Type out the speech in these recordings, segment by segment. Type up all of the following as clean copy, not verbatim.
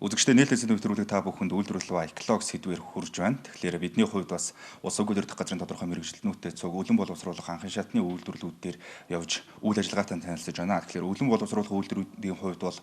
Үзэгчдээ, нийтлэлсэн нэвтрүүлэг та бүхэнд үйлдвэрлэл ба экологи сэдвээр хүрж байна. Тэгэхээр бидний хувьд бас улс уг удирдах газрын тодорхой мэргэжилтнүүдтэй цуг өлөн боловсруулах анхан шатны үйлдвэрлэлүүд дээр явж үйл ажиллагаатай танилцаж байна. Тэгэхээр өлөн боловсруулах үйлдвэрүүдийн хувьд бол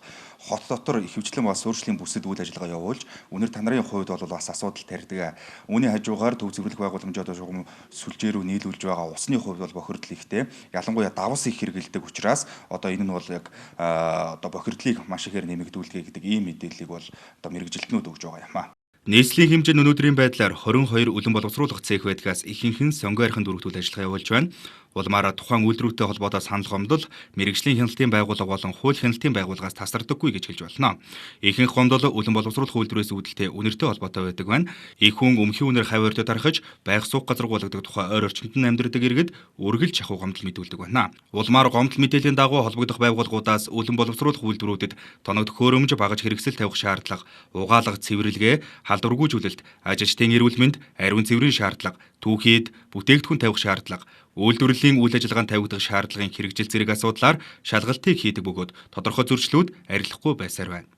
хот дотор ихэвчлэн бас өөрчлөлийн бүсэд үйл ажиллагаа явуулж, үнэр танарын хувьд бол бас асуудал тарьдаг. Үүний хажуугаар төв цэвэрлэх байгууламжууд шугам сүлжээ рүү нийлүүлж байгаа усны хувьд бол бохирдол ихтэй. Ялангуяа давс их хэрэглэдэг учраас одоо энэ нь бол яг одоо бохирдлыг маш ихээр нэмэгдүүлдэг гэдэг ийм мэдээллийг бол одоо мэргэжилтнүүд өгж байгаа юм аа. Нийслэлийн хэмжээнд өнөөдрийн байдлаар 22 үлэн боловсруулах цех байдгаас ихэнх нь сонгоо архин дүүрэгтүүл ажиллагаа явуулж байна. Улмаараа тухайн үйлдвэртэй холбоотой санал гомдол мэргэжлийн хяналтын байгууллага болон хууль хяналтын байгууллагаас тасардаггүй гэж хэлж болно. Ихэнх гомдол үлэн боловсруулах үйлдвэрээс үүдэлтэй үнэртэй холбоотой байдаг байна. Их хүн өмхий үнэр хавь ордод тархаж байх суух газар гуулгадаг тухай ойр орчимд нь амьдардаг иргэд үргэлж шахуу гомдол мэдүүлдэг байна. Улмаар гомдол мэдээллийн дагуу холбогдох байгууллагуудаас үлэн боловсруулах үйлдвэрүүдэд тоног төхөөрөмж багаж хэрэгсэл тавих шаардлага, угаалга цэвэрлэгээ, халдваргүйжүүлэлт, ажилчдын эрүүл мэнд, ариун цэврийн шаардлага, түүхийд, бүтээгдэхүүн тавих шаардлага, үйлдвэрлэлийн үйл ажиллагаанд тавигдах шаардлагын хэрэгжил зэрэг асуудлаар шалгалтыг хийдэг бөгөөд тодорхой зөрчлүүд арилахгүй байсаар байна.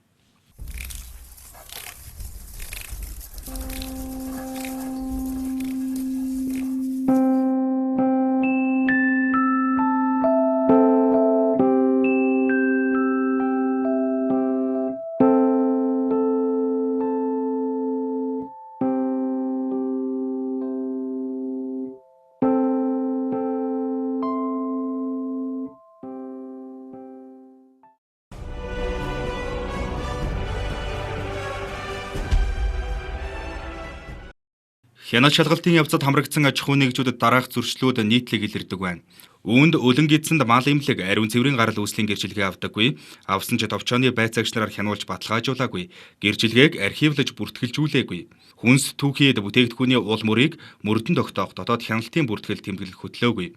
Хяналт шалгалтын явцад хамрагдсан аж ахуйн нэгжүүдэд дараах зөрчлүүд нийтлэг илэрдэг байна. Үүнд өлөн гидсэнд мал эмнэлэг, ариун цэврийн гарал үүслийн гэрчилгээ авдаггүй, авсан ч товчооны байцаагч нараар хянуулж баталгаажуулаагүй, гэрчилгээг архивлаж бүртгэлжүүлээгүй. Хүнс түүхийд бүтээгдэхүүний уул мөрийг мөрдөн тогтоох дотоод хяналтын бүртгэл тэмдэглэх хөтлөөгүй.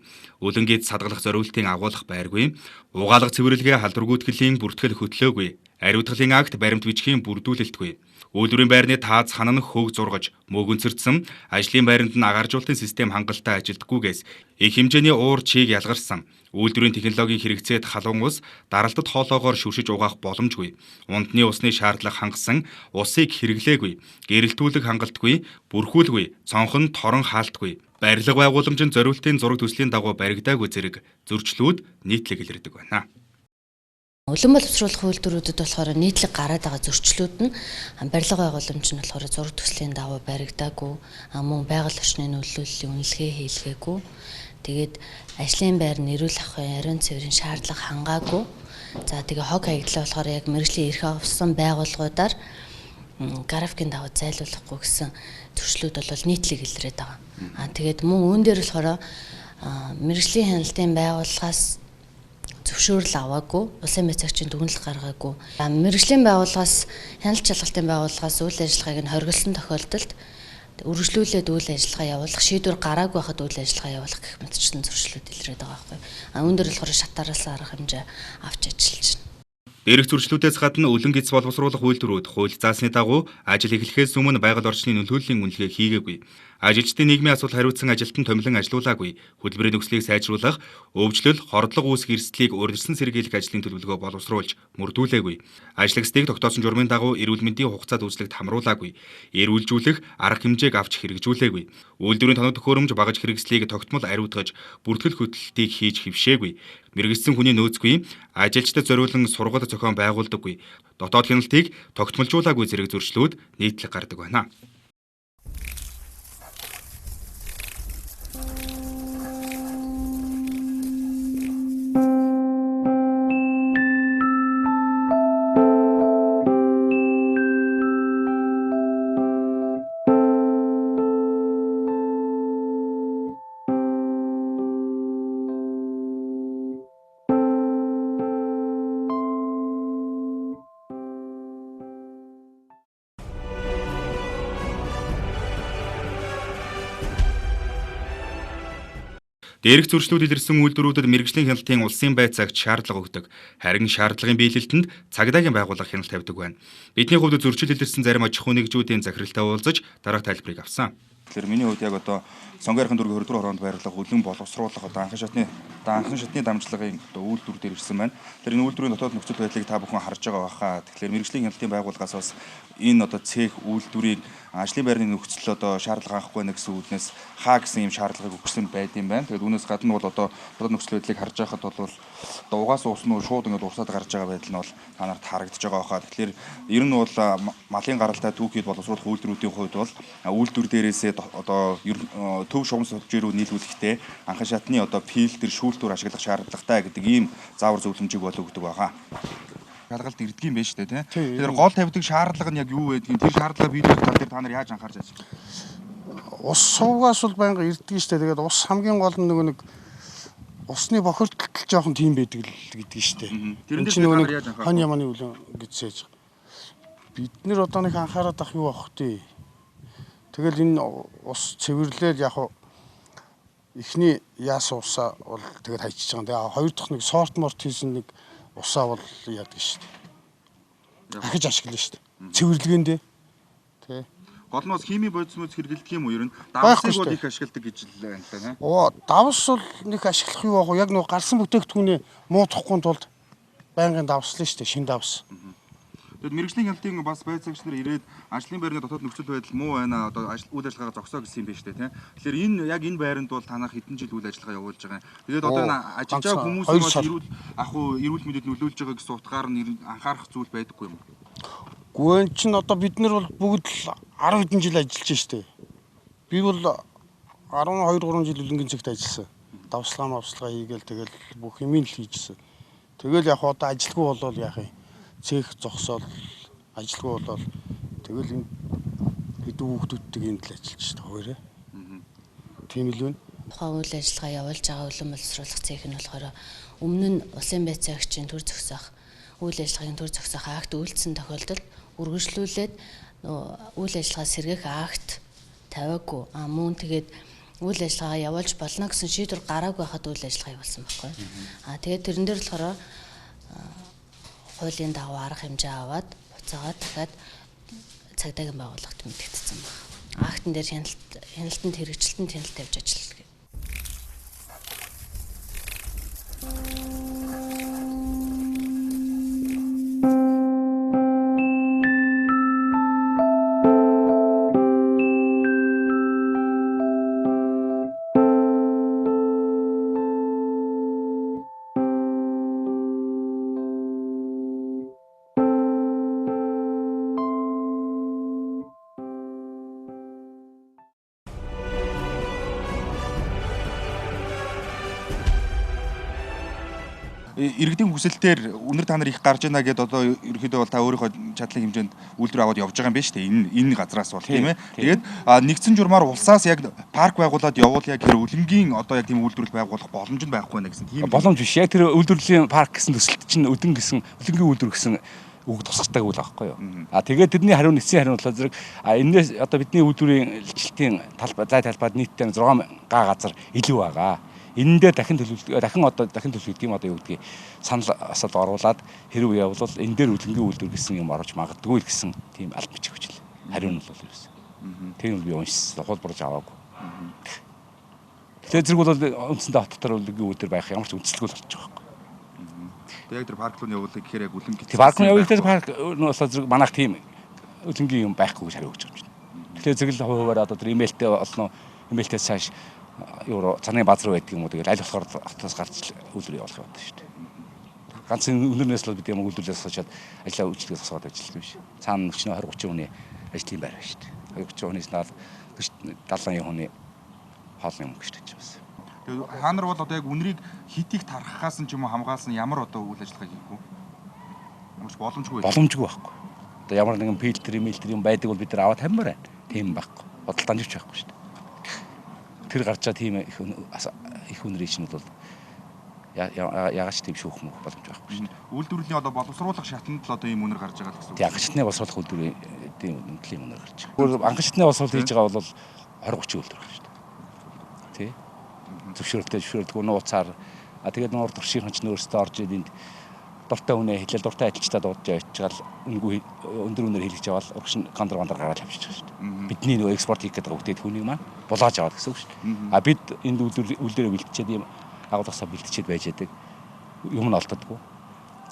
Өлөн гидс хадгалах зориултын агуулах байргүй, угаалга цэвэрлэгээ халдваргүйтгэлийн бүртгэл хөтлөөгүй, ариутгалын акт баримт бичгийн бүрдүүлэлтгүй. Үйлдвэрийн байрны тааз хана нь хөг зургаж, мөөгөнцөрдсөн, ажлын байранд нь агааржуулалтын систем хангалттай ажилдаггүйгээс их хэмжээний уур чийг ялгарсан. Үйлдвэрийн технологийн хэрэгцээд халуун ус даралтад хоолоогоор шүршиж угаах боломжгүй. Ундны усны шаардлага хангасан, усыг хэрэглээгүй, гэрэлтүүлэг хангалтгүй, бүрхүүлгүй, цонхон торон хаалтгүй. Барилга байгууламж нь зориултын зураг төслийн дагуу баригдаагүй зэрэг зөрчлүүд нийтлэг илэрдэг байна. Улам боловсруулах үйлдвэрүүдэд болохоор нийтлэг гараад байгаа зөрчлүүд нь барилга байгууламж нь болохоор зураг төслийн дагуу баригдаагүй, мөн байгаль орчны нөлөөллийн үнэлгээ хийлгээгүй. Тэгээд ажлын байр нь эрүүл ахуйн ариун цэврийн шаардлага хангаагүй. За тэгээ хог хаягдлаа болохоор яг мэргэжлийн эрх авсан байгууллагуудаар графикийн дагуу зайлуулахгүй гэсэн зөрчлүүд бол нийтлэг илрээд байгаа. Тэгээд мөн үүн дээр болохоор мэргэжлийн хяналтын байгууллагаас зөвшөөрөл аваагүй, улсын байцаагчийн дүгнэлт гаргаагүй. Мэргэжлийн байгууллагаас хяналт шалгалтын байгууллагаас үйл ажиллагааг нь хоригдсон тохиолдолд үргэлжлүүлээд үйл ажиллагаа явуулах, шийдвэр гараагүй байхад үйл ажиллагаа явуулах гэх мэтчлэн зөрчлүүд илрээд байгаа байхгүй. Үүн дээр болохоор шатараас арга хэмжээ авч ажиллаж байна. Дээрх зөрчлүүдээс гадна өлөн гидс боловсруулах үйлдвэрүүд хууль заасны дагуу ажил эхлэхээс өмнө байгаль орчны нөлөөллийн үнэлгээ хийгээгүй. Ажилчдын нийгмийн асуудал хариуцсан ажилтан томилон ажилуулаагүй. Хөдөлмөрийн нөхцөлийг сайжруулах, өвчлөл, хордлого үүсэх эрсдлийг урьдчилан сэргийлэх ажлын төлөвлөгөө боловсруулж мөрдүүлээгүй. Ажлагчдыг тогтоосон журмын дагуу эрүүл мэндийн хугацаанд үйлчлэгт хамруулаагүй. Эрүүлжүүлэх арга хэмжээг авч хэрэгжүүлээгүй. Үйлдвэрийн тоног төхөөрөмж багаж хэрэгслийг тогтмол ариутгаж, бүртгэл хөдлөлтийг хийж хэвшээгүй. Мэргэжсэн хүний нөөцгүй, ажилчдад зориулан сургалт зохион байгуулдаггүй. Дотоод хяналтыг тогтмолжуулаагүй зэрэг зөрчлүүд нийтлэг гардаг байна. Дээрх зөрчлүүд илэрсэн үйлдвэрүүдэд мэргэжлийн хяналтын улсын байцаагч шаардлага өгдөг. Харин шаардлагын биелэлтэнд цагдаагийн байгууллага хяналт тавьдаг байна. Бидний хувьд зөрчил илэрсэн зарим аж ахуйн нэгжүүдийн захиралтай уулзаж дараах тайлбарыг авсан. Тэгэхээр миний хувьд яг одоо Сонгойрхон дүүргийн 20 дугаар хороонд байрлах үлэн боловсруулах одоо анхан шатны дамжлагын одоо үйлдвэр дээр ирсэн байна. Тэгэхээр энэ үйлдвэрийн дотоод нөхцөл байдлыг та бүхэн харж байгаа баха. Тэгэхээр мэргэжлийн хяналтын байгууллагаас бас энэ одоо цех үйлдвэрийг ажлын байрны нөхцөл одоо шаардлага анхгүй байна гэсэн үүднээс хаа гэсэн юм шаардлагыг өгсөн байд юм байна. Тэгээд үүнээс гадна бол одоо дотоод нөхцөл байдлыг харж байхад бол одоо угаас ус нь шууд ингээд урсаад гарч байгаа байдал нь бол та нарт харагдаж байгаа баха. Тэгэхээр ер нь бол малын гаралтай түүхийд боловсруулах үйлдвэрүүдийн хувьд бол үйлдвэр дээрээсээ одоо төв шугам сувжир рүү нийлүүлэхдээ анхан шатны одоо фильтр шүүлтүүр ашиглах шаардлагатай гэдэг ийм заавар зөвлөмжийг бол өгдөг байгаа. Шалгалт ирдэг юм байна шүү дээ, тийм. Тэгэхээр гол тавьдаг шаардлага нь яг юу байдгийг, тэр шаардлага биелүүлэх тал дээр та нар яаж анхаарч ажиллах вэ? Ус сувгаас бол байнга ирдэг шүү дээ. Тэгээд ус хамгийн гол нь нөгөө нэг усны бохирдол жоохон тийм байдаг л гэдэг шүү дээ. Тэрэн Тэр дээр нөгөө та нэг нар яаж анхаарах хонь вэ? яманы үлэн гэдсээж. Бид нэр одоо нэг анхаарат ах юу авах вэ? Тэгэл энэ ус цэвэрлээл яг хуу эхний яасан усаа бол тэгээд хайчиж байгаа. Тэгээ хоёр дахь нэг сорт морт хийсэн нэг усаа бол яадаг шүү дээ. Ахиж ашиглана шүү дээ. Цэвэрлэгээндээ. Тэ. Гол нь бас химийн бодис мөц хэрэглэдэг юм уу ер нь? Байхгүй Давсыг шүү бол дээ. их ашигладаг гэж л байна л да, тийм. Оо, давс бол нэг ашиглах юу аах вэ? Яг нөгөө гарсан бүтээгдэхүүнээ муудахгүй тулд байнгын давслаа шүү дээ, шин давс. Тэгэд мэргэжлийн хяналтын бас байцаагч нар ирээд ажлын байрны дотоод нөхцөл байдал муу байна одоо үйл ажиллагаагаа зогсоо гэсэн юм байна шүү дээ, тийм. Тэгэхээр энэ яг энэ байранд бол танах хэдэн жил үйл ажиллагаа явуулж байгаа юм. Тэгээд одоо энэ ажиллаж байгаа ганцхан хүмүүс хоёр бол сар. эрүүл ах уу эрүүл мэндэд нөлөөлж байгаа гэсэн утгаар нь анхаарах зүйл байдаггүй юм уу? Гүн чинь одоо бид нар бол бүгд л 10 хэдэн жил ажиллаж шүү дээ. Би бол 12 3 жил үлэнгийн цэгт ажилласан. Давслага мавслага хийгээл тэгэл бүх юмыг л хийжсэн. Тэгэл яг одоо ажилгүй болвол яах юм? Цех зогсоол ажилгүй болвол тэгэл энэ хэдэн хүүхдүүдтэйг энд л ажиллаж шүү дээ хоёроо. Тийм л үү? Тухайн үйл ажиллагаа явуулж байгаа үлэн боловсруулах цех нь болохоор өмнө нь улсын байцаагчийн төр зогсоох үйл ажиллагааны төр зогсоох акт үйлдсэн тохиолдолд үргэлжлүүлээд нөгөө үйл ажиллагаа сэргээх акт тавиагүй. А мөн тэгээд үйл ажиллагаа явуулж болно гэсэн шийдвэр гараагүй байхад үйл ажиллагаа явуулсан байхгүй. А тэгээд тэрэн дээр болохоор хуулийн дагуу арга хэмжээ аваад буцаагаад дахиад цагдаагийн байгууллагт мэдэгдсэн байна. Актан дээр хяналтанд хэрэгжилтэнд хяналт тавьж ажиллана. Иргэдийн хүсэлтээр үнэр та нар их гарч ийна гэдээ одоо ерөнхийдөө бол та өөрийнхөө чадлын хэмжээнд үйлдвэр аваад явж байгаа юм байна шүү дээ. Энэ газраас бол тийм ээ. Тэгээд нэгдсэн журмаар улсаас яг парк байгуулад явуул яг тэр үлэнгийн одоо яг тийм үйлдвэрлэл байгуулах боломж нь байхгүй байна гэсэн тийм боломж биш. Яг тэр үйлдвэрлэлийн парк гэсэн төсөлт чинь өдөн гэсэн үлэнгийн үйлдвэр гэсэн үг тусгадаг үйл аахгүй юу. А тэгээд тэрний хариу нэгдсэн хариу болохоор зэрэг энээс одоо бидний үйлдвэрийн илчлэлтийн талбай зай талбайд нийтдээ 6 га газар илүү байгаа. Энэ дээр дахин төлөвлөлт дахин төлөвлөлт юм одоо юу гэдгийг санал асал оруулаад хэрэг явбал энэ дээр үлэнгийн үйлдвэр гэсэн юм оруулж магадгүй л гэсэн тийм аль бичих хүчил. Хариу нь бол ерөөс. Тэр нь би уншсан, хуулбарж аваагүй. Тэгэхээр зэрэг бол үндсэндээ хот дотор үлэнгийн үйлдвэр байх ямар ч үндслгүй л болчих واخгүй. Тэгээд яг тэр парк руу явуулах гэхээр яг үлэн гэсэн. Парк руу явуулах гэхээр парк нь болохоор зэрэг манайх тийм үлэнгийн юм байхгүй гэж хариу өгч байгаа юм чинь. Тэгэхээр зэрэг л хувь хувиар одоо тэр имэйлтэй олно имэйлтэй цааш юу цанын бааз руу байдаг юм уу тэгэл аль болохоор хотоос гарч үйлдвэр явуулах юм байна шүү дээ. Ганцхан өнөрнөөс л бид юм үйлдвэрлэлээс сошоод ажлаа үйлчлэгээ зогсоод ажиллах юм биш. Цаана өчнөө 20 30 хүний ажлын байр байна шүү дээ. 20 30 хүнээс 40 70 хүний хоолны юм гэж шүү дээ. Тэгээд та нар бол одоо яг үнэрийг хит их тархахаас нь ч юм уу хамгаалсан ямар одоо үйл ажиллагаа хийх вэ? Ямар ч боломжгүй. Боломжгүй байхгүй. Одоо ямар нэгэн фильтр, мэлтер юм байдаг бол бид нар аваад тавьмаар байна. Тийм байхгүй. Бодол дамжуулж байхгүй шүү дээ. Тэр гарч байгаа тийм их үнэрийн чинь бол яагаад ч тийм шүүх мөх боломж байхгүй шүү дээ. Үйлдвэрлэлийн одоо боловсруулах шатанд л одоо ийм үнэр гарч байгаа л гэсэн үг. Тийм анхан шатны боловсруулах үйлдвэрийн тийм үнэтэй үнэр гарч байгаа. Анхан шатны боловсруулалт хийж байгаа бол 20 30 үйлдвэр байна шүү дээ. Тий. Зөвшөөрөлтэй зөвшөөрөлгүй нууцаар тэгээд нуур туршийн чинь өөрсдөө орж ид энд Дуртай хүнээ хэлээл дуртай ажилчдаа дуудаж явчихвал үнгүй өндөр үнээр хэлж явбал урагш нь контрабандаар гараад авчиж байгаа шүү дээ. Бидний нөгөө экспорт хийх гэдэг бүтээгдэхүүнийг маань булааж аваад гэсэн үг шүү дээ. А бид энд үйлдвэрээ бэлтчихэд ийм агуулгасаа бэлтчихэд байж яадаг юм нь олддоггүй.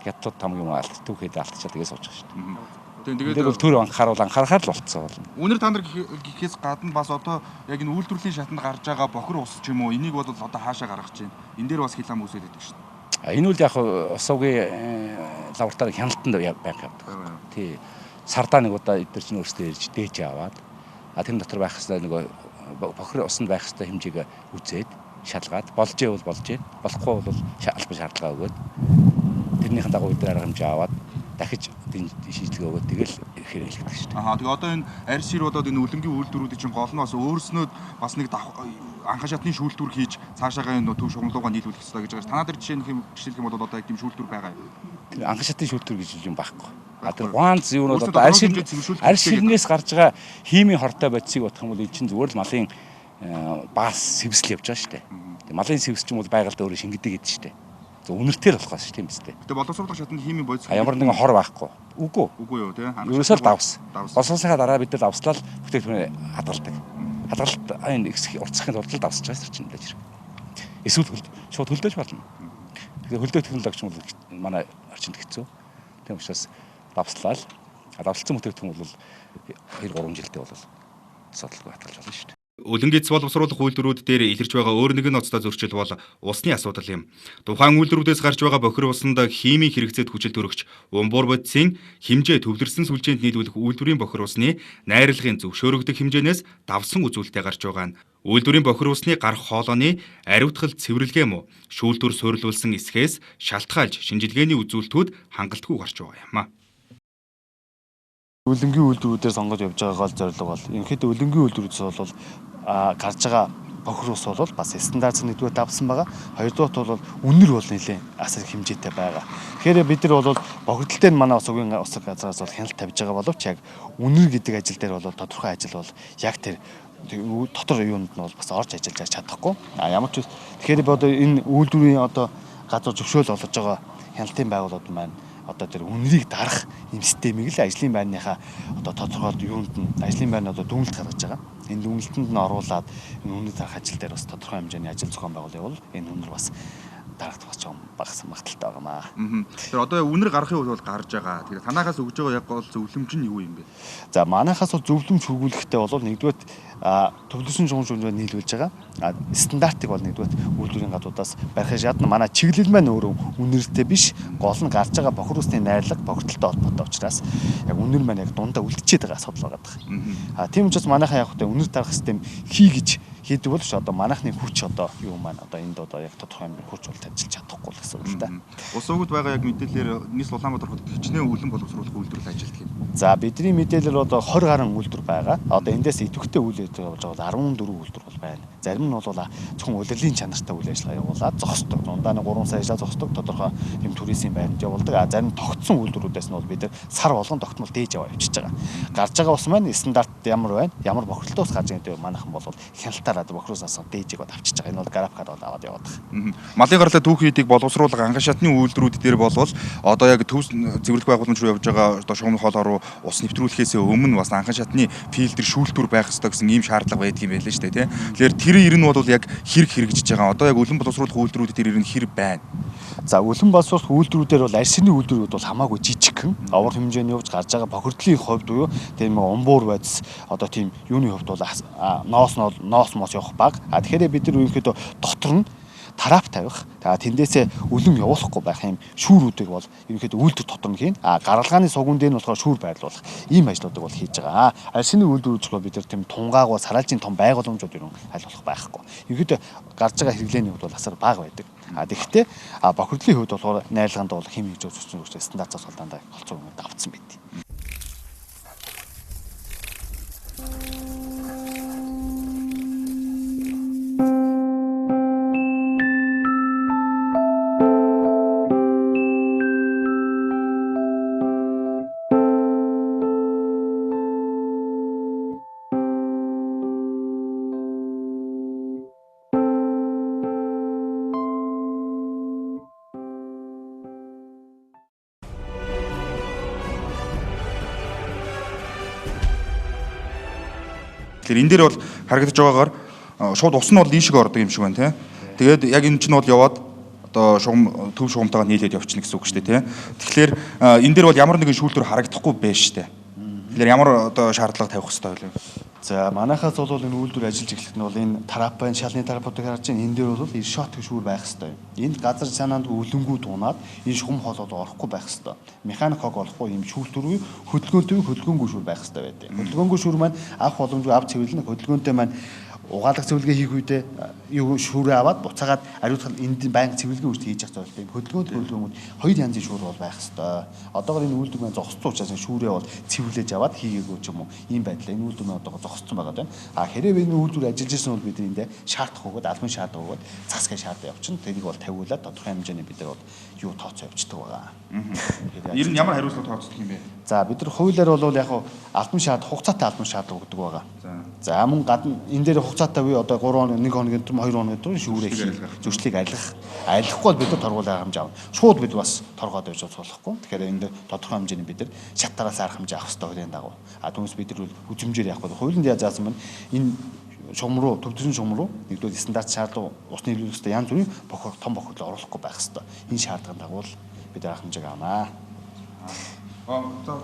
Хятад там юм алт түүхэд алдчихад тэгээ сууж байгаа шүү дээ. Тэгээд бол төр анхааруул анхаарахаар л болцсон болно. Үнэр та нар гэхээс гадна бас одоо яг энэ үйлдвэрлэлийн шатанд гарч байгаа бохир ус ч юм уу энийг бол одоо хаашаа гаргаж чинь. Энэ дээр бас хил ам үүсээд байдаг шүү дээ. Энэ үл яг ус угийн лаборатори хяналтанд байнга явдаг. Тий. Сардаа нэг удаа эдгээр чинь өөрсдөө ирж дээж аваад тэр дотор байх хэвээр нөгөө бохир усанд байх хэвээр хэмжээг үзээд шалгаад болж ивэл болж ийн болохгүй бол албан шаардлага өгөөд тэрнийхэн дагуу бид нар арга хэмжээ аваад дахиж шийдлэг өгөөд тэгэл хэрэглэгдэх шүү дээ. Аа тэгээ одоо энэ арьс шир болоод энэ үлэнгийн үйлдвэрүүдийн чинь гол нь бас өөрснөө бас нэг анхан шатны шүүлтүүр хийж цаашаагаа энэ төв шугамлуугаа нийлүүлэх хэрэгтэй гэж байгаа. Танаа дээр жишээ нь жишээлх юм бол одоо яг тийм шүүлтүүр байгаа юм. Тэр анхан шатны шүүлтүүр гэж юм байхгүй. А тэр ганц юу нь бол одоо арьс ширнээс гарч байгаа химийн хортой бодисыг бодох юм бол энэ чинь зүгээр л малын баас сэвсэл явж байгаа шүү дээ. Малын сэвс чинь бол байгальд өөрөө шингэдэг гэдэг шүү дээ. Үнэртэй л болохоос шүү дээ тийм үстэй. Гэтэ боловсруулах шатанд химийн бодис ямар нэгэн хор байхгүй. Үгүй. Үгүй юу тий. Ерөөсөө л давс. Боловсруулсныхаа дараа бид нар давслал бүтээгдэхүүнээ хадгалдаг. Хадгалалт энэ уртсахын тулд л давсаж байгаа чинь л хэрэг. Эсвэл шууд хөлдөөж болно. Тэгэхээр хөлдөө технологи ч юм бол манай орчинд хэцүү. Тийм учраас давслал давслсан бүтээгдэхүүн бол 2 3 жилдээ бол асуудалгүй хадгалж болно шүү дээ. Үлэнгийн боловсруулах үйлдвэрүүд дээр илэрч байгаа өөр нэгэн ноцтой зөрчил бол усны асуудал юм. Тухайн үйлдвэрүүдээс гарч байгаа бохир усанд химийн хэрэгцээд хүчил төрөгч умбуур бодисын хэмжээ төвлөрсөн сүлжээнд нийлүүлэх үйлдвэрийн бохир усны найрлагын зөвшөөрөгдөх хэмжээнээс давсан үзүүлэлтээ гарч байгаа нь. Үйлдвэрийн бохир усны гарах хоолойны ариутгал цэвэрлэгээ мөн шүүлтүр суурилуулсан эсхээс шалтгаалж шинжилгээний үзүүлэлтүүд хангалтгүй гарч байгаа юм а. Үлэнгийн үйлдвэрүүдээр сонгож явж байгаа гол зорилго бол ерөнхийдөө үлэнгийн үйлдвэрүүдээс бол гарч байгаа бохир ус бол бас стандарт нэгдүгээр давсан байгаа. Хоёрдугаарт бол үнэр бол нэлээд асар хэмжээтэй байгаа. Тэгэхээр бид нар бол бохирдолтой нь манай ус угийн ус газраас бол хяналт тавьж байгаа боловч яг үнэр гэдэг ажил дээр бол тодорхой ажил бол яг тэр дотор юунд нь бол бас орж ажиллаж чадахгүй. А ямар ч тэгэхээр би одоо энэ үйлдвэрийн одоо газар зөвшөөрөл олгож байгаа хяналтын байгууллагууд маань одоо тэр үнэрийг дарах юм системийг л ажлын байрныхаа одоо тодорхой юунд нь ажлын байрны одоо дүгнэлт гаргаж байгаа. Энэ дүгнэлтэнд нь оруулаад энэ үнэр дарах ажил дээр бас тодорхой хэмжээний ажил зохион байгуулалт явуул энэ үнэр бас дарагдах бас жоохон багассан магадaltaй байгаа маа. Тэгэхээр одоо үнэр гарахын үед бол гарч байгаа. Тэгэхээр танахаас өгж байгаа яг гол зөвлөмж нь юу юм бэ? За манайхаас бол зөвлөмж хөргүүлэхдээ бол нэгдүгээр төвлөрсөн шугам шүнжээ нийлүүлж байгаа. Стандартыг бол нэгдүгээр үйлдвэрийн гадуудаас барих шаардна. Манай чиглэл маань өөрөө үнэртэй биш. Гол нь гарч байгаа бохир усны найрлага бохирдолтой холбоотой учраас яг үнэр маань яг дундаа үлдчихэд байгаа асуудал байгаа. Тийм учраас манайхаа яг хөтэ үнэр дарах систем хий гэж хийдэг бол ш одоо манайхны хүч одоо юу маань одоо энд одоо яг тодорхой хэмжээний хүч бол ажиллаж чадахгүй л гэсэн үг л да. Ус угд байгаа яг мэдээлэлээр нийс Улаанбаатар хотод хичнээн үлэн боловсруулах үйлдвэрлэл ажилладаг юм. За бидний мэдээлэлээр одоо 20 гаруй үйлдвэр байгаа. Одоо эндээс идэвхтэй үйл ажиллагаа болж байгаа бол 14 үйлдвэр бол байна. Зарим нь бол зөвхөн улирлын чанартай үйл ажиллагаа явуулаад зогсдог. Дундаа нь 3 сар ажиллаа зогсдог. Тодорхой юм туризмын байранд явуулдаг. А зарим тогтсон үйлдвэрүүдээс нь бол бид сар болгон тогтмол дээж яваа явчихж байгаа. Гарч байгаа ус маань стандарт ямар байна? Ямар бохирдолтой ус гарч байгаа гэдэг манайхан бол хяналтаараа бохируулсаас дээжийг бол авчиж байгаа. Энэ бол графикаар бол аваад яваад байгаа. Малын гарлаа түүх хийдийг боловсруулах анхан шатны үйлдвэрүүд дээр болвол одоо яг төв цэвэрлэх байгууламж руу явж байгаа одоо шугам хоолоо руу ус нэвтрүүлэхээс өмнө бас анхан шатны фильтр шүүлтүүр байх ёстой гэсэн ийм шаардлага байдаг юм байлээ шүү дээ, тийм. Тэгэхээр тэр ер нь бол яг хэрэг хэрэгжиж байгаа. Одоо яг үлэн боловсруулах үйлдвэрүүд дээр ер нь хэр байна? За үлэн боловсруулах үйлдвэрүүдээр бол арьсны үйлдвэрүүд бол хамаагүй жижигхэн овор хэмжээний явж гарч байгаа бохирдлын хувьд буюу тийм умбуур бодис одоо тийм юуны хувьд бол ноос мос явах баг. А тэгэхээр бид нар ерөнхийдөө дотор нь тараф тавих. За тэндээсээ үлэн явуулахгүй байх юм шүүрүүдийг бол ерөнхийдөө үйлдвэр дотор нь хийн. А гаргалгааны суган дээр нь болохоор шүүр байрлуулах ийм ажлуудыг бол хийж байгаа. Арьсны үйлдвэр үзэхөө бид нар тийм тунгаагүй сараалжийн том байгууламжууд ерөн аль болох байхгүй. Ерөнхийдөө гарч байгаа хэрэглээний хувьд бол асар бага байдаг. А тэгэхдээ бохирдлын хувьд болохоор найрлаганд бол хим хийж өгсөн учраас стандартаас бол дандаа голцоо юм давцсан байт. Тэгэхээр энэ дээр бол харагдаж байгаагаар шууд ус нь бол ийшээ ордог юм шиг байна тий. Тэгээд яг энэ чинь бол яваад одоо шугам төв шугамтайгаа нийлээд явчихна гэсэн үг шүү дээ тий. Тэгэхээр энэ дээр бол ямар нэгэн шүүлтүр харагдахгүй байж штэ. Тэгэхээр ямар одоо шаардлага тавих хэрэгтэй вэ? За манайхаас бол энэ үйлдвэр ажиллаж эхлэх нь бол энэ трапын шалны трапуудыг харж байна. Энэ дээр бол шот шүүр байх хэрэгтэй. Энд газар санаанд өлөнгүү тунаад энэ шугам хоол бол орохгүй байх хэрэгтэй. Механик хог болохгүй ийм шүүлтүргүй хөдөлгөөнтэй хөдөлгөөнгүй шүүр байх хэрэгтэй байдаг. Хөдөлгөөнгүй шүүр маань авах боломжгүй ав цэвэрлэнэ. Хөдөлгөөнтэй маань угаалга цэвэрлэгээ хийх үедээ юу шүүрээ аваад буцаагаад ариутгал энд байнга цэвэрлэгээ үүсгэж хийж явах зорилготой. Хөдөлгөөнт хөдөлгөөнгүүд хоёр янзын шүүр бол байх ёстой. Одоогор энэ үйлдвэр маань зогссон учраас шүүрээ бол цэвэрлэж аваад хийгээгүй ч юм уу. Ийм байдлаа энэ үйлдвэр маань одоогор зогссон байгаа даа. А хэрэг энэ үйлдвэр ажиллаж исэн бол бид эндээ шаардах өгөөд албан шаардах өгөөд засгаа шаардах явчихна. Тэрийг бол тавиулаад тодорхой хэмжээний бид нар бол юу тооцоо явчихдаг байгаа. Ер нь ямар хариуцлага тооцдог юм бэ? За бид нар хуулиар бол яг албан шаард хугацаатай албан шаардлага өгдөг байгаа. За мөн гадна энэ дээр хугацаатай үе одоо 3 хоног 1 хоногийн турш 2 хоногийн турш шүүрээ хийх зөрчлийг арилгах. Арилгахгүй бол бид нар торгууль арга хэмжээ авна. Шууд бид бас торгоод байж болохгүй. Тэгэхээр энэ дээр тодорхой хэмжээний бид нар шат тараас арга хэмжээ авах хэрэгтэй хуулийн дагуу. А түүнээс бид нар үзмжээр явахгүй. Хуулинд яаж заасан бэ? Энэ шугам руу төвдөрсөн шугам руу нэгдүгээр стандарт шаардлага усны нийлүүлэх ёстой янз бүрийн бохор том бохирлоо оруулахгүй байх ёстой. Энэ шаардлагын дагуу бид арга хэмжээг авнаа. За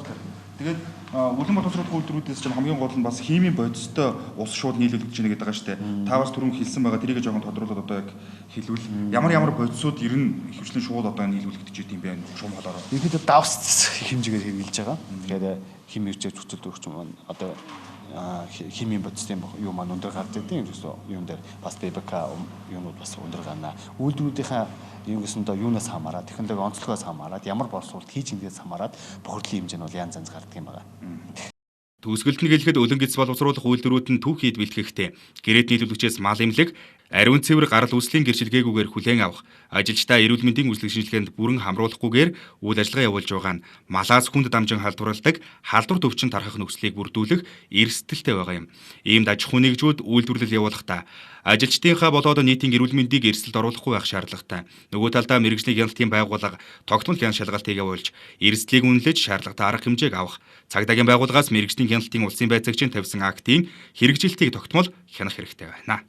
тэгээд үлэн боловсруулах үйлдвэрүүдээс чинь хамгийн гол нь бас химийн бодистой ус шууд нийлүүлэгдэж байна гэдэг байгаа шүү дээ. Та бас түрүүн хэлсэн байгаа тэрийг жоохон тодруулаад одоо яг хэлвэл ямар бодисууд ер нь ихэвчлэн шууд одоо нийлүүлэгдэж идэм бэ шугам хоолоороо. Ерөнхийдөө давс хэмжээгээр хэрэглэж байгаа. Тэгэхээр хими хэрэгжиж хүчил төгч юм одоо химийн бодисын юу маань өндөр гарч идэв. Ерөөсөө юун дээр бас ББК юунууд бас өндөр гарна. Үйлдвэрүүдийнхээ юм гэсэндээ юунаас хамаарат, технологи онцлогоос хамаарат, ямар боловсролт хийж ингэдээс хамаарат бохирдлын хэмжээ нь бол янз янз гардаг юм байна. Төгсгөлд нь хэлэхэд өлөн гэдэс боловсруулах үйлдвэрүүд нь түүх хийд бэлтгэхдээ гэрэт нийлүүлэгчээс мал эмнэлэг, ариун цэвэр гарал үүслийн гэрчилгээгүйгээр хүлээн авах, ажилчдаа эрүүл мэндийн үйлчлэг шинжилгээнд бүрэн хамруулахгүйгээр үйл ажиллагаа явуулж байгаа нь малаас хүнд дамжин халдварладаг халдвар төвчин тархах нөхцөлийг бүрдүүлэх эрсдэлтэй байгаа юм. Иймд аж ахуйн нэгжүүд үйлдвэрлэл явуулахдаа ажилчдынхаа болоод нийтийн эрүүл мэндийг эрсдэлд оруулахгүй байх шаардлагатай. Нөгөө талдаа мэргэжлийн хяналтын байгууллага тогтмол хяналт шалгалтыг явуулж эрсдлийг үнэлж шаардлагатай арга хэмжээг авах. Цагдаагийн байгууллагаас мэргэжлийн хяналтын улсын байцаагчийн тавьсан актын хэрэгжилтийг тогтмол хянах хэрэгтэй байна.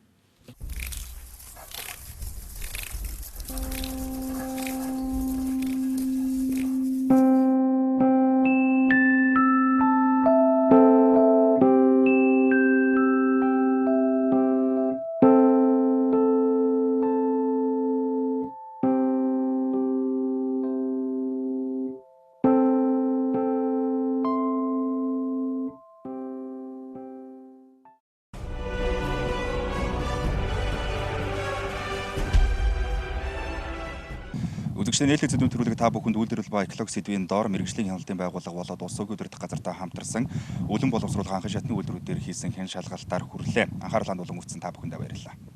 Үзэгчдээ нээлттэй зүйн төрүүлэг та бүхэнд үйлдвэрлэл ба экологи сэдвийн доор мэргэжлийн хяналтын байгууллага болоод улс үгүй удирдах газартай хамтарсан үлэн боловсруулах анхан шатны үйлдвэрүүдээр хийсэн хэн шалгалтаар хүрлээ. Анхаарал хандуулан үзсэн та бүхэндээ баярлалаа.